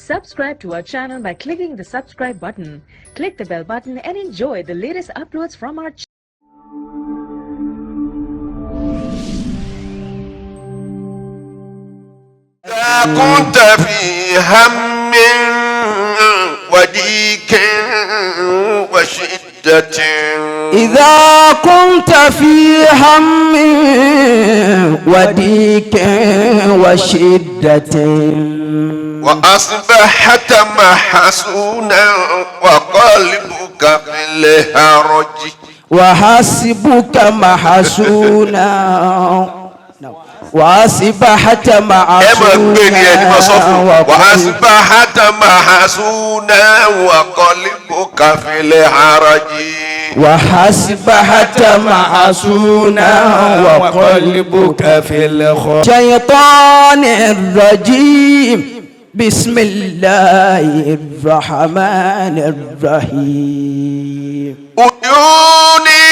Subscribe to our channel by clicking the subscribe button. Click the bell button and enjoy the latest uploads from our channel. إذا كنت في هم وضيق وشدة، إذا كنت في هم وضيق وشدة، وأصبحت محزونا وقلبك في الهرج، وحسبك محسونا وأصبحت ẹ máa gbé ni ẹni máa sọ fún محسونا وأصبحت محزونا وقلبك في الهرج، وأصبحت محسونا وقلبك في الخ شيطان الرجيم، بسم الله الرحمن الرحيم. ادعوني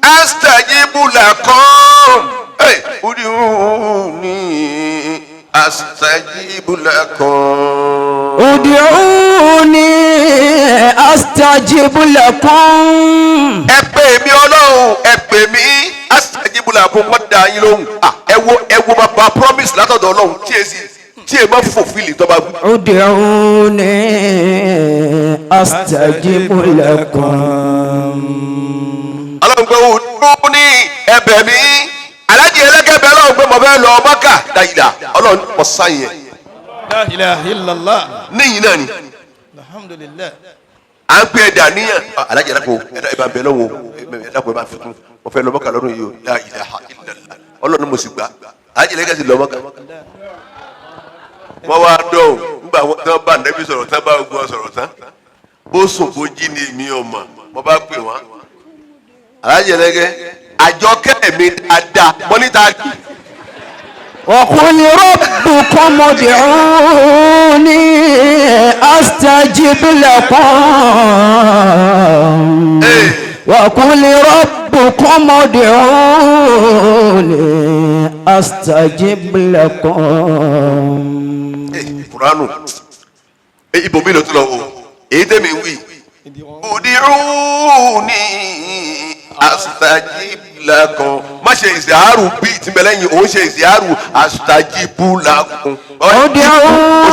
أستجب لكم. Hey, ادعوني أستجب لكم. ادعوني أستجب لكم. Ẹ pè mí Ọlọ́run, ẹ pè mí، أستجب لكم, wọ́n dá yín lóhùn. Ah, ẹ wo, ẹ wo bàbá promise látọ̀dọ̀ Ọlọ́run tí èsì tí èèmọ̀ fulfill tó bá wí. ادعوني أستجب لكم. Ọlọ́run pé ادعوني, ẹ bẹ̀ mí. Alájì ẹlẹ́kẹ̀bẹ̀ Ọlọ́run pé mo fẹ́ lọ Mọ́kà dàyìlà, Ọlọ́run mọ̀ sáyẹn. لا إله إلا الله. Níyìn náà ni. الحمد لله. À ń pè é dàníyàn alájì ẹ̀dá kò ẹ̀dá ẹ̀ bá ń bẹ lọ́wọ́ ẹ̀dá kò ẹ̀ bá fi kún, mo fẹ́ lọ Mọ́kà lọ́dún yìí o. لا إله إلا الله, Ọlọ́run mo sì gbà. Alájì ẹlẹ́kẹ̀ sì lọ Mọ́kà. Wọ́n wá dọ̀hùn nígbà tán bá nẹ́bí sọ̀rọ̀ tán, bá gbọ́ sọ̀rọ̀ tán, bó sùn bó jí ni èmi ò mọ̀. Mo bá pè wọ́n, alájì ẹlẹ́kẹ̀ àjọkẹ́ mi dáadáa mọ́nítà. وقل ربكم ادعوني أستجب لكم، وقل ربكم ادعوني أستجب لكم. Kuranu ibòmí ló tún lọ wò èyí tẹ̀mí wí. ادعوني أستجب لكم. Má ṣe ìsìárù bíi tìǹbẹ̀lẹ́yìn òun ṣe ìsìárù أستجب لكم. Ó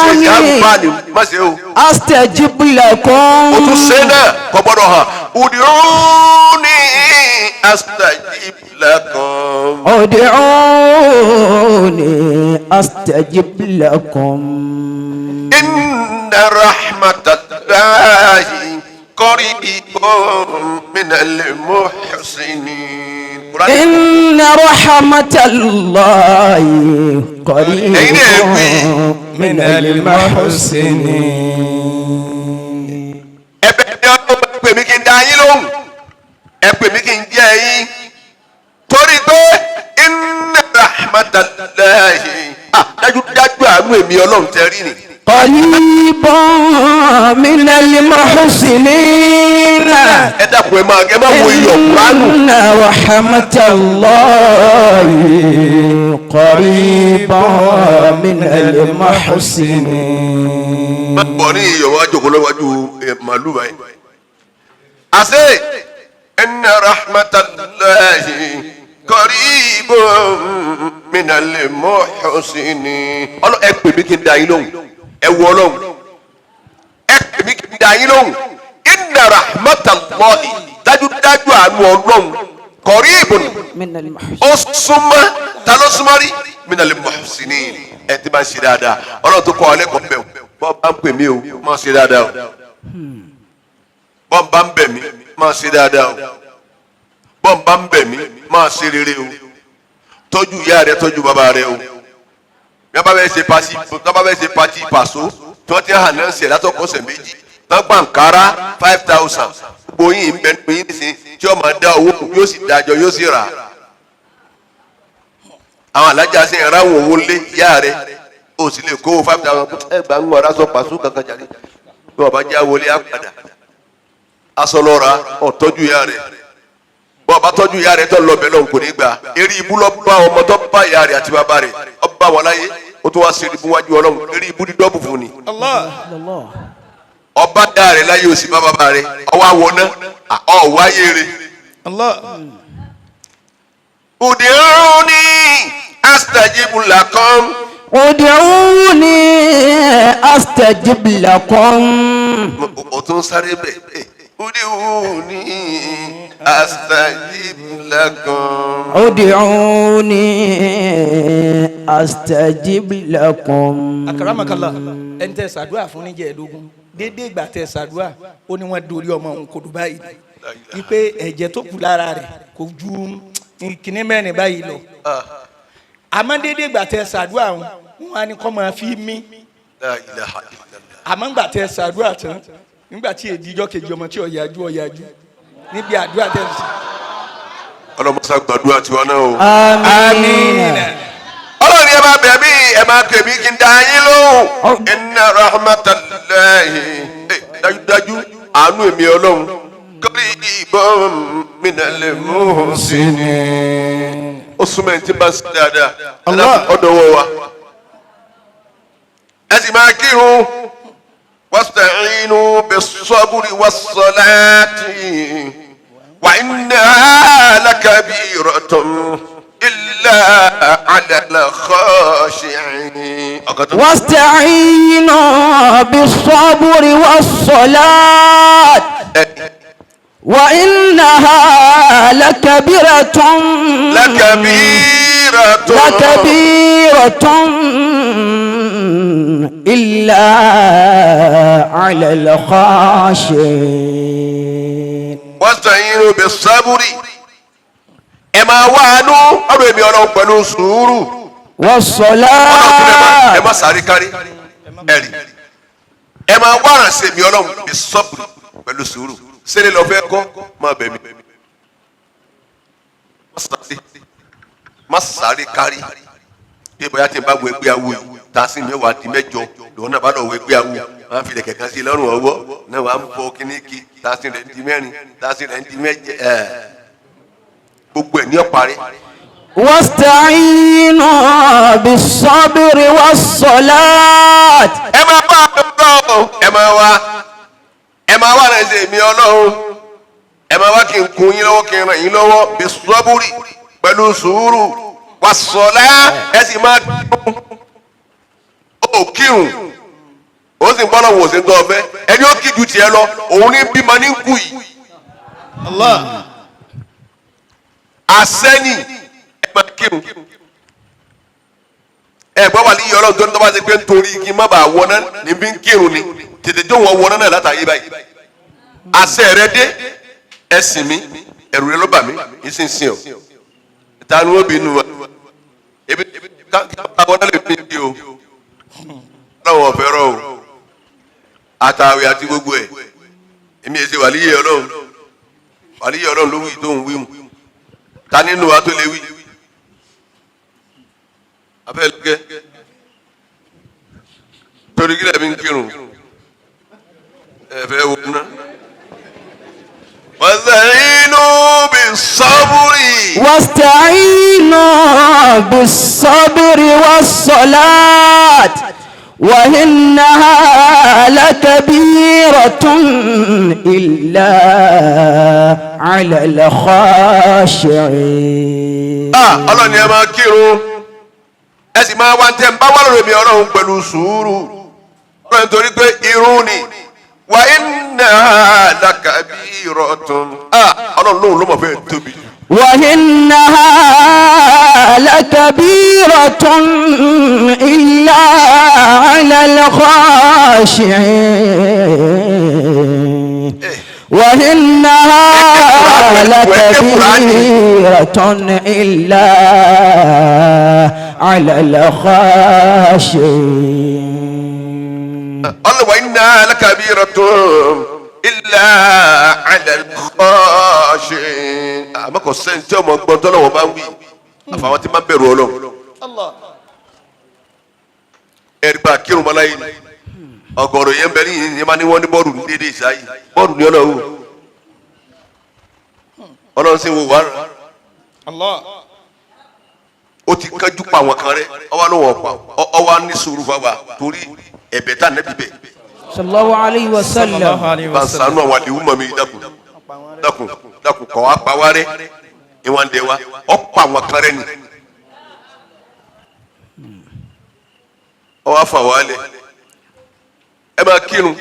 ṣe ìsìárù báàlì má ṣe o. أستجب لكم. O tún ṣe náà kò gbọ́dọ̀ hàn. ادعوني أستجب لكم. ادعوني أستجب لكم. إن رحمة الله قريب من المحسنين. إن رحمة الله قريب من المحسنين. Ẹ̀bẹ̀ ni Ọlọ́run, pè mí kí n dá yín lóhùn, ẹ pè mí kí n jẹ́ yín, torí pé إن رحمة الله, dájúdájú àánú èmi Ọlọ́run tẹ rí ni. قريب من المحسنين. Ẹ dákun, ẹ máa wo iyọ̀ Kúránù. إن رحمة الله قريب من المحسنين. Má bọ̀ ní iyọ̀ wá jòkó lọ́wọ́jú màálù báyìí. Àṣé إن رحمة الله قريب من المحسنين. Ọlọ́ ẹ pè mí kí n dá yín lóhùn. Ẹ wọ Ọlọ́run, ẹ pè mí kí n dá yín lóhùn. إن رحمة الله, dájúdájú àánú Ọlọ́run, قريب من المحسنين. Ó súnmọ́. Ta ló súnmọ́ rí? من المحسنين, ẹ ti máa ń ṣe dáadáa. Ọlọ́run tó kọ́ ọ lẹ́kọ̀ọ́ bẹ̀ bọ́ bá ń pè mí o, máa ṣe dáadáa o. Bọ́ bá ń bẹ̀ mí, máa ṣe dáadáa o. Bọ́ bá ń bẹ̀ mí, máa ṣe rere o. Tọ́jú ìyá rẹ, tọ́jú bàbá rẹ o. Bí wọ́n bá fẹ́ ṣe party, tí wọ́n bá fẹ́ ṣe party pàṣọ, tí wọ́n ti hàn náà ṣe látọkọ̀ọ́sẹ̀ 2 tán gbàǹkárá 5,000, gbogbo yìí ń bẹ nínú yín nísìnyí tí wọ́n máa dá owó, yóò sì dájọ́, yóò sì rà. Àwọn alájà sì ń ráwọn owó lé ìyá rẹ, o sì lè kó 5,000. Ẹ gbà ń wọ aṣọ pàṣọ kankan jáde bí wọ́n bá já wọlé àpàdà aṣọ lọ́ra. Ọ̀tọ́jú ìyá rẹ, bọ́ọ̀ bá tọ́jú ìyá rẹ tó lọ bẹ́ẹ̀ lọ́hùn kò ní gbà. Eré ibú lọ bá ọmọ tó bá ìyá rẹ àti bàbá rẹ, ọba wọn láyé. Ó tún wá ṣe ibú wájú Ọlọ́run, eré ibú dídọ́bù fún ni. Allah. Ọba dá rẹ láyé, òsì bá bàbá rẹ, ọwọ́ àwọná ọ̀wọ́ ayé rẹ. Allah. Ud'uni astajib lakum. Ud'uni astajib lakum. O tún sáré bẹ̀. Ud'uni astajib lakum. Ud'uni astajib lakum. Akaramakallah, ẹni tẹ́ ṣàdúrà fún níjẹ̀ẹ́dógún, dédé ìgbà tẹ́ ṣàdúrà, ó ní wọ́n dorí ọmọ òun kò dùn báyìí, wípé ẹ̀jẹ̀ tó kù lára rẹ̀ kò ju kíní mẹ́rin báyìí lọ. Àmọ́ dédé ìgbà tẹ́ ṣàdúrà, wọn wọn á ní kọ́ máa fi mí. La ilaha illallah. Àmọ́ ńgbà tẹ́ ṣàdúrà tán, nígbà tí èdè ìjọ kejì, ọmọ tí ọ̀yájú ọ̀yájú níbi àdúrà tẹ́ ṣe. Ọlọ́mọsá gbàdúrà tiwa náà o. Àmín. Ọlọ́run, ẹ máa bẹ̀ mí, ẹ máa pè mí kí n dá yín lóhùn. Inna rahmatallahi, dájúdájú àánú èmi Ọlọ́run, qaribun minal muhsinin. Ó súnmọ́ ẹni tí bá ń ṣe dáadáa. Allah. Ọ̀dọ̀ wọ̀ wa. Ẹ sì máa kírun. Wasta'inu bis-sabri was-salati wa innaha lakabiratun illa 'ala al-khashi'in. واستعينوا بالصبر والصلاة وإنها لكبيرة لكبيرة لكبيرة إلا على الخاشعين. واستعينوا بالصبر, ẹ máa wá àánú ọ̀rọ̀ èmi Ọlọ́run pẹ̀lú sùúrù. Ọlọ́run tún ẹ والصلاة má sáré kárí ẹ̀rì, ẹ máa wá àrànṣe mi Ọlọ́run بالصبر, pẹ̀lú sùúrù. Sẹ́lẹ̀ lọ fẹ́ kọ́, máa bẹ̀ mí. Má sáré, má sáré kárí bí bóyá tí n bá wọ ẹgbẹ́ awo yìí, tá a sì mẹ́wàá di mẹ́jọ lòun náà bá lọ wọ ẹgbẹ́ awo, wọ́n á fi ilẹ̀kẹ̀ kan sí lọ́rùn ọwọ́ náà, wọ́n á ń bọ kíní kí tá a sì rẹ̀ ń di mẹ́rin, tá a sì rẹ̀ ń di mẹ́jẹ, ẹ̀ gbogbo ẹ̀ ní ọ̀parí. واستعينوا بالصبر والصلاة. Ẹ máa bá a lọ, ẹ máa wá, ẹ máa wá rẹ̀ ṣe èmi Ọlọ́run, ẹ máa wá kí n kun yín lọ́wọ́, kí n ràn yín lọ́wọ́, بالصبر, pẹ̀lú sùúrù, والصلاة, ẹ sì máa kírun. Ó kírun, ó sì ń gbọ́dọ̀ wò sí ń tọ́ ọ fẹ́ ẹni ó kí ju tiẹ̀ lọ, òun ní bímọ ní kú yìí. Allah. Àsẹ́nì, ẹ máa kírun. Ẹ gbọ́ wà níyì Ọlọ́run tó ní tó bá ṣe pé nítorí kí n má bàa wọná ní bí ń kírun ni, tètè tó wọn wọná náà látàyè báyìí. Àṣẹ rẹ dé, ẹ sìn mí, ẹ̀rù rẹ ló bà mí, ìsinsìn ọ ta ni wọ́n bínú wa ebi ká ká wọná lè fi di o. Ọlọ́run ọ̀fẹ́ rọ o, àtàwé àti gbogbo ẹ̀. Èmi èsì wàlíyé Ọlọ́run, wàlíyé Ọlọ́run ló wí tó ń wí mu. Ta nínú wa tó lè wí abẹ́lẹ́gẹ́ torí kí lẹ́ẹ̀mí ń kírun ẹ fẹ́ wò ná. واستعينوا بالصبر. واستعينوا بالصبر والصلاة وإنها لكبيرة إلا على الخاشعين. Ah, Ọlọ́run ni ẹ máa kírun, ẹ sì máa wá tẹ́ ń bá wà lórí mi Ọlọ́run pẹ̀lú sùúrù. Ọlọ́run torí pé irun ni وإنها لكبيرة. Ah, Ọlọ́run lóhùn ló mọ̀ fẹ́ tóbi jù. وإنها لكبيرة إلا على الخاشعين وإنها لكبيرة إلا على الخاشعين. Ọlọ́run وإنها لكبيرة إلا على الخاشعين. Àmọ́ kò sẹ́ni tí ọmọ gbọ́n tọ́lọ́wọ́ bá ń wí àfàwọn tí máa ń bẹ̀rù Ọlọ́run. Allah. Ẹ̀rí gba kírun mọ́lá yìí ni ọ̀gọ̀rọ̀ yẹn bẹ ní yìí máa ní wọ́n ní bọ́ọ̀lù ní déédéé ìsáyìí, bọ́ọ̀lù ní Ọlọ́run, Ọlọ́run sì ń wò wá rẹ̀. Allah. Ó ti kánjú pa àwọn kan rẹ, ọwọ́ ló wọ̀ pa ọwọ́. Ọwọ́ ní sùúrù fáwa torí ẹ̀bẹ̀ tá nẹ́bí bẹ̀. Sallallahu alayhi wa sallam. Sallallahu alayhi Bá wa ń sallam. ṣàánú àwọn àdéhùn mọ̀ mi, dákun dákun dákun, kọ́ wa pa wá rẹ́ ìwọ̀n dẹ̀ wa ọ̀pọ̀ àwọn kan rẹ́ ni. Ọwọ́ afa wa lẹ̀, ẹ máa kírun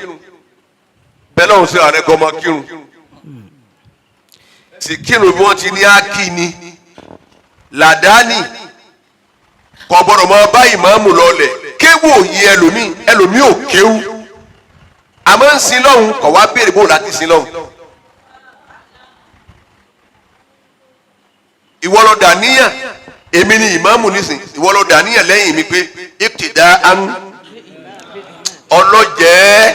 bẹ́ẹ̀ lọ́hùn sí ààrẹ kọ́ máa kírun, sì kírun bí wọ́n ti ní á kí ni. Làdáni kò gbọ́dọ̀ máa bá ìmáàmù lọlẹ̀. Kéwù òye ẹlòmíì, ẹlòmíì ò kéwù, àmọ́ ń sin lọ́hùn, kọ̀ wá béèrè bó láti sin lọ́hùn. Ìwọ ló dà níyàn, èmi ni ìmáàmù nísìn, ìwọ ló dà níyàn lẹ́yìn mi pé ìtìdá án ọlọ́jẹ́.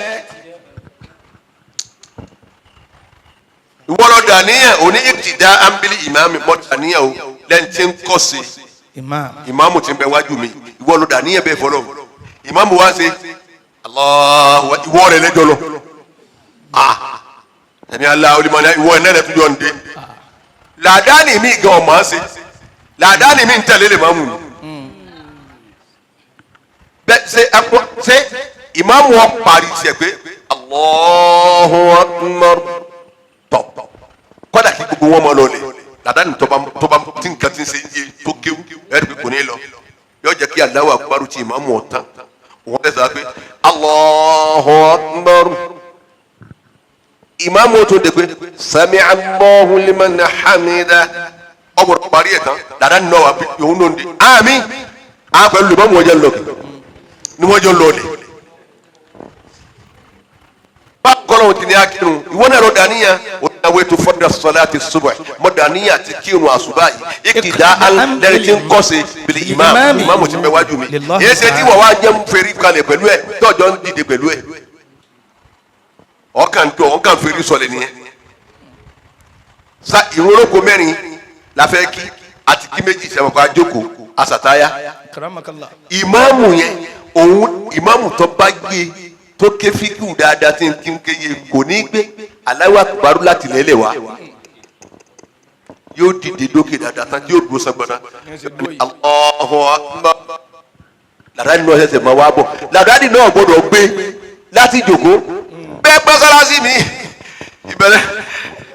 Ìwọ ló dà níyàn òní ìtìdá án bílí ìmáàmù mọ́ dà níyàn o lẹ́yìn tí ń kọ́ sí Imam. ìmáàmù tí ń bẹ wájú mi. Ìwọ ló dà níyàn bẹ́ẹ̀ fọlọ́. Ìmáàmù wá ṣe Allahu, ìwọ rẹ̀ lẹ́jọ́ lọ, ah ẹni ala olùmọ̀ọ́nà, ìwọ ẹ̀ náà lẹ́ tún jọ ń dé. Làdáni mi gan ọmọ ṣe, làdáni mi ń tẹ̀lé lè máa mú mi bẹ́ẹ̀ ṣe akọ ṣe ìmáàmù ọ parí tiẹ̀ pé Allahu Akbar tọ̀, kọ́dà kí gbogbo wọn máa lọ lẹ̀. Làdáni tọba tọba tí nǹkan ti ń ṣe yé tó kéwú ẹ̀rí pé kò ní lọ, yóò jẹ́ kí Allahu Akbar ti ìmáàmù ọ̀tán, wọ́n tẹ̀sán pé Allahu Akbar, ìmáàmù tó de pé sami Allahu liman hamida, ọgbọdọ parí ẹ̀ tán. Dada nínú wa òun ló ń di àmì àwọn pẹ̀lú lè mọ wọn jẹ lọkì ni wọn jọ lọlẹ. Báwo ti ní akírun, ìwọ náà lọ dàníyàn o ní àwọn ètò fọdà sọlá ti subh mọ dàníyàn ti kírun àṣùbà yìí ìkìdá lẹni tí ń kọ́sẹ̀ bìlì ìmáàmù, ìmáàmù ti bẹ wájú mi. Èyí ṣe tí wọ́n wá jẹ́ ń ferí kalẹ̀ pẹ̀lú ẹ̀ tọ́jọ́ ń dìde pẹ̀lú ẹ̀, ọkàn tó ọkàn ferí sọlẹ̀ nìyẹn. Sa ìrólókò mẹ́rin la fẹ́ kí, àti kí méjì sẹ́wọ̀n kó a jókòó àsàtáyà. Karamakallah. Ìmáàmù yẹn, òun ìmáàmù tó bá gbé tó ké fíkù dáadáa tí ń kí ń kéye, kò ní gbé Allahu Akbar láti lẹ́lẹ̀ wá, yóò dìde dókè dáadáa tán, yóò dúró sọgbọnà Allahu Akbar. Làdáni náà ṣẹ̀ṣẹ̀ máa wá bọ̀, làdáni náà gbọ́dọ̀ gbé láti jòkó bẹ́ẹ̀ gbọ́sálásí mi ìbẹ̀rẹ̀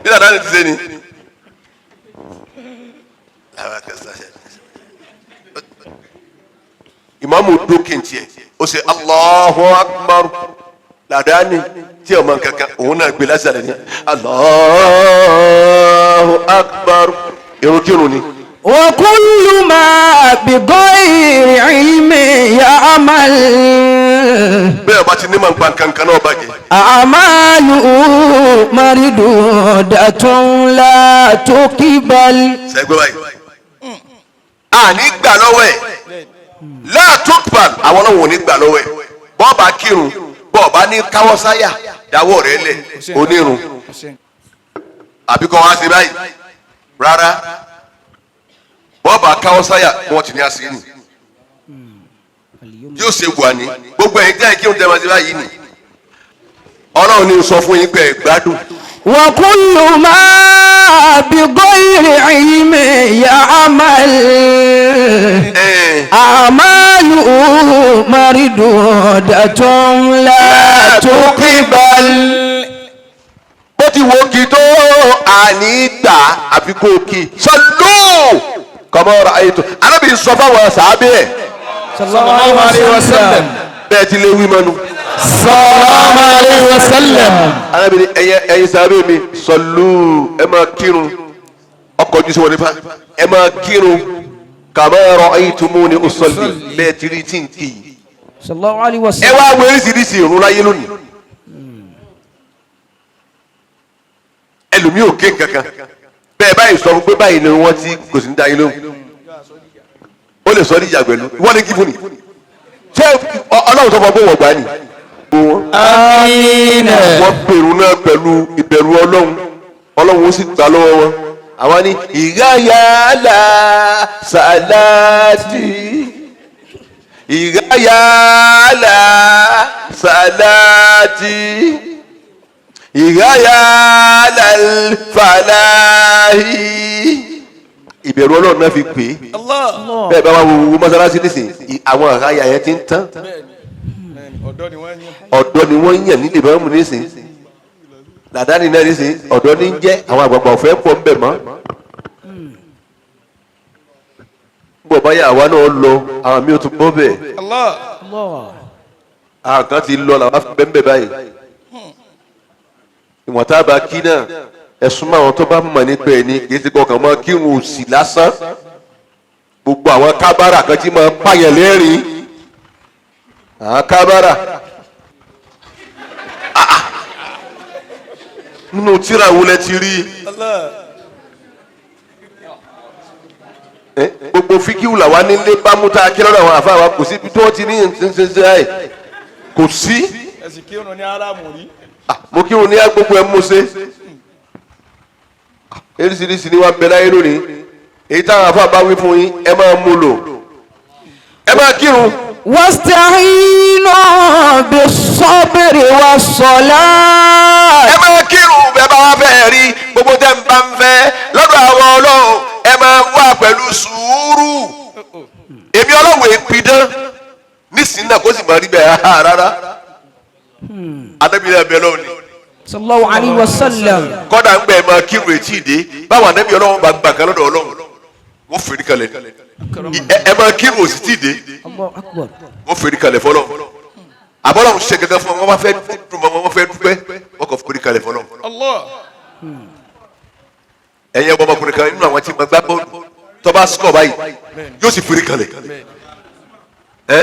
bí làdáni ti ṣe ni. Ìmáàmù dókè ntìẹ, ó ṣe Allahu Akbar, làdáni tí ọmọ kankan òun náà gbé lásàlẹ̀ ní Allahu Akbar, irunkirun ni. وكل ما بغير علم يعمل Bẹ́ẹ̀ ọba ti ní màá gba nǹkan kan náà bàjẹ́. أعماله مردودة لا تقبل. Sẹ́gbẹ́ báyìí àní gbà lọ́wọ́ ẹ̀, látúpà àwọn ọlọ́wọ́ ò ní gbà lọ́wọ́ ẹ̀. Bọ́ọ̀bà kírun, bọ́ọ̀bà ní káwọ́sáyà dáwọ́ rẹ̀ lẹ̀ onírun àbí kọ́ wá sí báyìí rárá, bọ́ọ̀bà káwọ́sáyà wọ́n ti ní àṣírí ni yóò ṣe wà ní gbogbo ẹ̀yin tẹ́ ẹ̀ kírun tẹ́ ẹ máa ṣe báyìí ni ọlọ́run ní sọ fún yín pé ẹ gbádùn. وكل ما بغير علم يعمل Ẹ̀ẹ́n. أعماله مردودة لا تقبل. Bó ti wo kí tó àní gbà àfi kó kí sọlú kọmọ ọ̀rọ̀ ayé tó arábìnrin sọ fáwọn sàábẹ ẹ. Sallallahu alayhi wa sallam. Bẹ́ẹ̀ ti lé wí mọnu. Sallallahu alayhi wa sallam. Arábìnrin, ẹyẹ ẹyin sàábẹ mi, sọlú, ẹ máa kírun, ọkọ ojú sí wọn nípa, ẹ máa kírun kàmá ọ̀rọ̀ ayé tó mú ni ó sọlú bẹ́ẹ̀ ti rí tí ń kì í. Sallallahu alayhi wa Ẹ sallam. wá wo oríṣiríṣi ìrun láyé lónìí, ẹlòmíì ò ké kankan bẹ́ẹ̀ báyìí sọ fún pé báyìí ni wọ́n ti kò sí ní dáyé lóhùn, ó lè sọ ní ìjà pẹ̀lú wọ́n ní kí fún ni ṣé ọlọ́run tó fọ bó wọ̀ gbá ni. Àmín. Wọ́n pèrú náà pẹ̀lú ìbẹ̀rù ọlọ́run, ọlọ́run ó sì gbà lọ́wọ́ wọn. Àwọn ní ìgáyàlá sàláàtì, ìgáyàlá sàláàtì, ìgáyàlá fàlàhì. Ìbẹ̀rù Ọlọ́run náà fi pè é. Allah. Bẹ́ẹ̀ bá wà wo mọ́sálásí nísìnyí, àwọn àráyà yẹn ti ń tán. Bẹ́ẹ̀ni, ọ̀dọ́ ni wọ́n yàn. Ọ̀dọ́ ni wọ́n yàn nílé ìbámu nísìnyí. Làdáni náà nísìnyí, ọ̀dọ́ ní ń jẹ́. Àwọn àgbààgbà ọ̀fẹ́ pọ̀ ń bẹ̀ mọ́. Bọ̀ báyà àwa náà lọ, àwọn mi ò tún bọ́ bẹ́ẹ̀. Allah. Allah. Àwọn kan ti lọ làwọn fi bẹ́ẹ̀ báyìí. Ìwọ̀n tá a bá kí náà, ẹ̀sùn mọ́ àwọn tó bá mọ̀ nípa ẹ̀ ní kì í ti kọkàn mọ́ kírun òsì lásán. Gbogbo àwọn kábàrà kan tí máa pààyàn lẹ́rìn-ín, àwọn kábàrà. Ah, ah. Nínú tíra wo lẹ ti rí i? Allah. Gbogbo fíkíwù làwa nílé bámú tá a kí lọ́dọ̀ àwọn àfa wa, kò sí ibi tí wọ́n ti ní ṣe ẹ̀, kò sí. Ẹ̀sìn kírun ní Árámù rí. Ah, mo kírun ní gbogbo ẹ̀ mú ṣe. Eríṣiríṣi ni wọ́n bẹ láyé lónìí. Èyí táwọn àfa bá wí fún yín, ẹ máa mú lò, ẹ máa kírun. واستعينوا بالصبر والصلاة. Ẹ máa kírun. Bẹ́ẹ̀ bá wá fẹ́ rí gbogbo tẹ́ ń bá ń fẹ́ lọ́dọ̀ àwọn Ọlọ́run, ẹ máa wá pẹ̀lú sùúrù. Èmi Ọlọ́run èpidán nísìnyí náà kó sì máa rí bẹ́ẹ̀ rárá. Anábìyẹn bẹ́ẹ̀ lọ́wọ́ ni. صلى الله عليه وسلم. Kọ́dà ń gbẹ máa kírun etí ìdè báwọn anábì Ọlọ́run bá gbà kan lọ́dọ̀ Ọlọ́run, wọ́n fèrè kalẹ̀ ẹ máa kírun òsì tí ìdè. الله أكبر. Wọ́n fèrè kalẹ̀ fọlọ́. Àbọ̀lọ́run ṣe gẹ́gẹ́ fún wọn, wọ́n bá fẹ́ dùn mọ́ wọn, wọ́n fẹ́ dúpẹ́, wọ́n kàn fèrè kalẹ̀ fọlọ́. Allah. Ẹ̀yin ọmọ ọmọkùnrin kan nínú àwọn tí mo gbá bọ́ọ̀lù, tó bá score báyìí, yóò sì fèrè kalẹ̀. Ẹ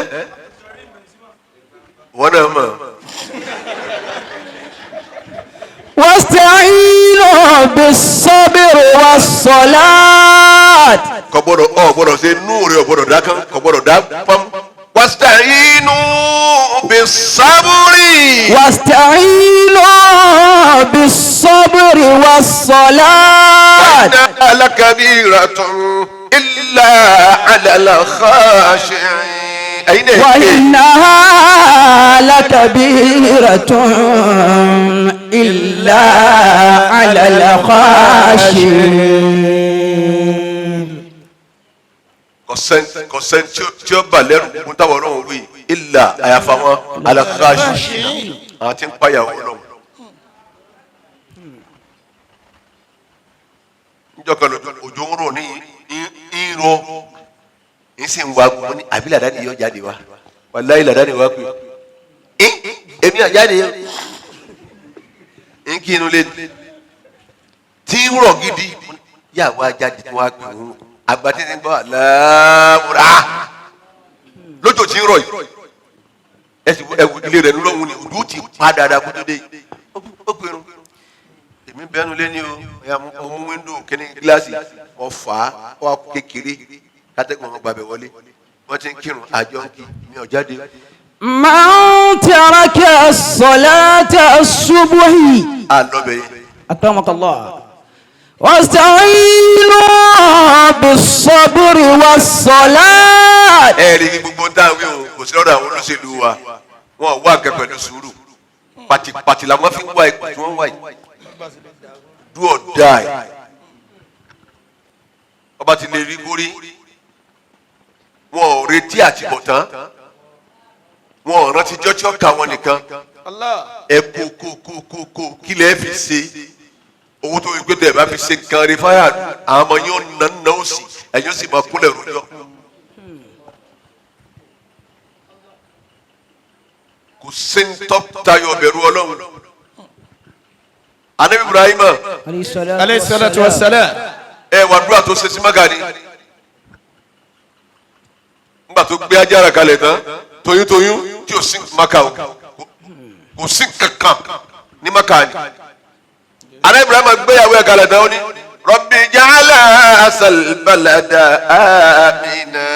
wọ́n náà mọ̀. واستعينوا بالصبر والصلاة. Kò gbọ́dọ̀, ọ gbọ́dọ̀ ṣe nú rẹ, ọ gbọ́dọ̀ dá kan, kò gbọ́dọ̀ dá pam. واستعينوا بالصبر. واستعينوا بالصبر والصلاة. إنها لكبيرة إلا على الخاشعين. أين هي؟ وإنها لكبيرة إلا على الخاشعين. Kọsẹ́n tí ó bà lẹ́rù kún táwọn Ọlọ́run wí إلا àyàfà wọn على الخاشعين, àwọn tí ń pààyà Ọlọ́run. Níjọ́ kan lójú òjò ń rò ní ìrọ̀ ń sì ń wa gbọ́n ní àbí làdáni yóò jáde wá. Wàláyé, làdáni wá pé èmi àjáde ń kí inú lé tí ń rọ̀ gidi yà wá jáde tí wọ́n á pè wọ́n àgbà tí ń gbọ́ àláwùrà lójó tí ń rọ̀ yìí. Ẹ sì ẹ wù ilé rẹ̀ lọ́hùn ni òjò ti pa dáadáa kó tó dé. Ó pè é, èmi bẹ́ẹ̀ nu lé ní o. Ẹ̀yà mo mú window kíní gíláàsì, mo fà á, ó wà kú kékeré kátẹ́gùn ọmọ gbàbẹ̀ wọlé. Wọ́n ti ń kírun, àjọ ń kí, mi ò jáde. من ترك الصلاة الصبح. À lọ́bẹ̀ yẹn. أكرمك الله. واستعينوا بالصبر والصلاة. Ẹ rí i, gbogbo dáhùn o, kò sí lọ́dọ̀ àwọn olóṣèlú wa. Wọn wá nǹkan pẹ̀lú sùúrù. Pàtìpàtì làwọn fi ń wá ipò tí wọ́n wá yìí, do or die. Ọba ti lè rí kórí, wọn ò retí àtibọ̀tán, wọn ò rántí jọ́jọ́ ka wọn nìkan. Allah. Ẹ kó kó kó kó kó kí lẹ́ẹ̀ fi ṣe owó tó gbé tẹ̀ bá fi ṣe nǹkan rí fáyà, àwọn ọmọ yóò ná ná ó sì ẹ̀yin ó sì máa kúnlẹ̀ rojọ́. Kò sí ń tọ́ tayọ bẹ̀rù Ọlọ́run. Anabi Ibrahim. عليه الصلاة والسلام. Ẹ wà dúrà tó ṣe sí Mákà ni nígbà tó gbé ajára kalẹ̀ tán, toyúntoyún tí ò sí Mákà o, kò sí kankan ní Mákà ni. Anabi Ibrahim gbéyàwó ẹ̀ kalẹ̀ tán, ó ní رب اجعل هذا البلد آمنا.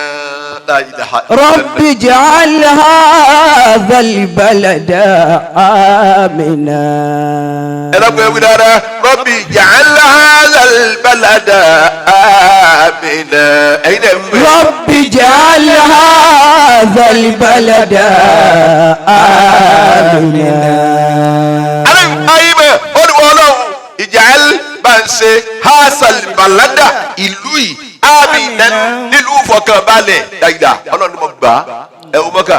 لا إله إلا الله. رب اجعل هذا البلد آمنا. Ẹ lọ́kùnrin, ẹ wí dáadáa: رب اجعل هذا البلد آمنا. Ẹ̀yin náà ń bẹ̀. رب اجعل هذا البلد آمنا. Ayé bẹ́ẹ̀, ó ní wọ́n Ọlọ́run اجعل bá ń ṣe هذا البلد ìlú yìí. Aminan, nílùú fọkànbalẹ̀ dáadáa. Ọlọ́run ni mo gbà á. Ẹ wò Mọ́kà,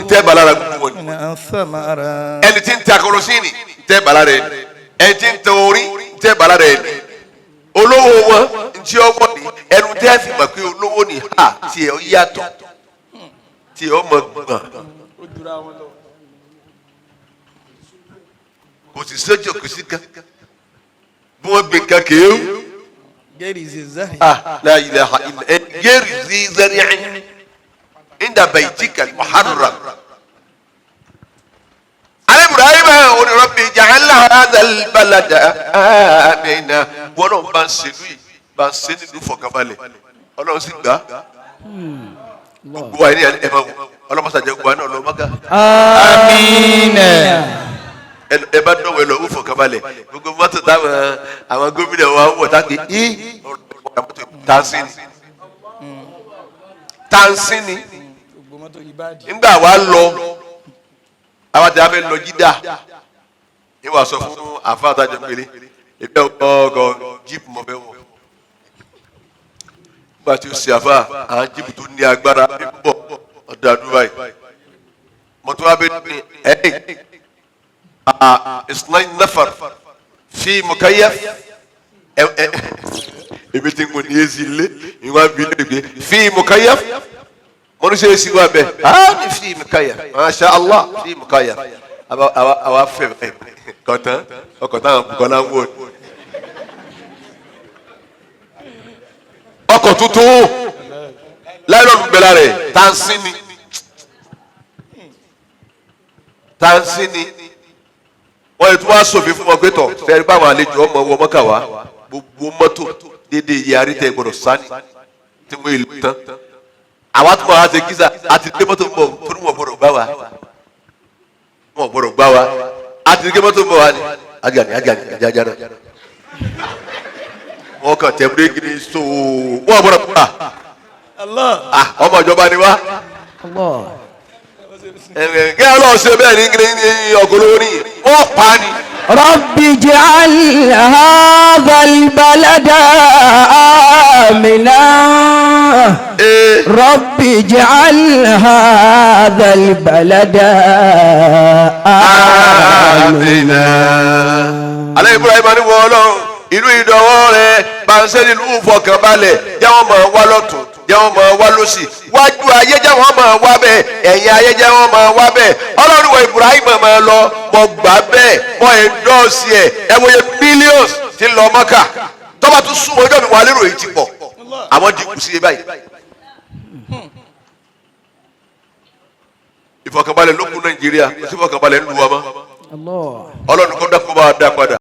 ntẹ́ balara gbogbo wọn ni ẹni tí ń ta kerosene, ntẹ́ bala rẹ̀ ni ẹni tí ń tẹ orí, ntẹ́ bala rẹ̀ ni olówó wọn. Ntí ọwọ́ ni ẹnu tẹ́ fi mọ̀ pé olówó ni, ha, tiẹ̀ ó yàtọ̀, tiẹ̀ ó mọ̀ gbọ̀n. Kò sì sójú, kò sí kan bí wọ́n gbé nǹkan kéwù. Ah, la ilaha illa ẹ gẹ́rì zi zari'in inda baytika al-muharram. Ale Ibrahim oni rabbi ja'al hadha al-balada amina. Wọ́n náà bá ń ṣe lùi, bá ń ṣe nílùú fọkànbalẹ̀. Ọlọ́run sì gbà á. Gbogbo wa ní ẹ máa wò, ọlọ́mọsàjẹ́ gbogbo wa náà lọ Mọ́kà. Àmín. Ẹ bá dọ̀wọ́, ẹ lọ ó fọkànbalẹ̀. Gbogbo mọ́tò táwọn àwọn gómìnà wa wọ̀ táàkì í tansi ni, tansi ni. Ńgbà wa lọ, àwọn àti abẹ lọ jídà, ìwà sọ fún àfa àtàjọ péré ìbẹ́ ọkọ̀ jíìpù mọ̀ bẹ́ wọ̀. Nígbà tí ó ṣe àfa àwọn jíìpù tó ní agbára bíbọ̀ ọ̀dà Dubai mọ̀tò wa bẹ ní ẹ̀ isnain nafar fi mukayyaf. Ẹ ẹ ebi tí n kò ní ezi lé ìwà bí lè gbé fi mukayyaf. Mo ní sẹ esi wa bẹ aa ní fi mukayyaf, masha Allah, fi mukayyaf. Àwa àwa àwa fẹ ẹ kọtàn ọkọ táwọn Bukola ń wò ọkọ̀ tuntun láìlọ́ọ̀nù gbẹ̀lá rẹ̀, tansi ni, tansi ni. Wọ́n yìí tún wá sòfin fún wọn pé tọ̀ fẹ́ẹ́ bá àwọn àlejò ọmọ wọ mọ́kà wá, gbogbo mọ́tò dédé iye arítẹ̀ gbọ́dọ̀ sani tí wọ́n ìlú tán. Àwa tún wà á ṣe kíza àti gbé mọ́tò bọ̀ torí wọn gbọ́dọ̀ gbá wa, wọn gbọ́dọ̀ gbá wa. Àti gbé mọ́tò bọ̀ wá ni ajani ajani ajani náà wọn kàn tẹ bíréèkì ní so wọn gbọ́dọ̀ gbà. Ah, ọmọ ìjọba ni wá. Kí Ọlọ́run ṣe bẹ́ẹ̀ ní ní ọkọ̀ olówó ní wọ́n pa ni. رب اجعل هذا البلد آمنا. Ee. رب اجعل هذا البلد آمنا. Alẹ́ Ibrahim ni wọ́n Ọlọ́run, ìlú ìdánwò rẹ̀ bàǹsẹ̀ nílùú fọkànbalẹ̀, jẹ́ wọ́n máa wá lọ́tún, jẹ́ wọ́n máa wá lọ́sì, wájú ayé jẹ́ wọ́n máa wá bẹ́ẹ̀, ẹ̀yìn ayé jẹ́ wọ́n máa wá bẹ́ẹ̀. Ọlọ́run wọ Ibrahim máa lọ, mọ gbà bẹ́ẹ̀, mọ ẹ̀ńdọ́ọ̀sì ẹ̀. Ẹ wòye millions ti lọ Mọ́kà, tọ́ba tún sún ọjọ́ mi wà lérò èyí ti pọ̀, àwọn dínkù sí i báyìí. Ìfọkànbalẹ̀ ló kún Nàìjíríà, kò sí ìfọkànbalẹ̀ ń lu wa mọ́. الله. Ọlọ́run kọ́ dákú bá wa dá padà.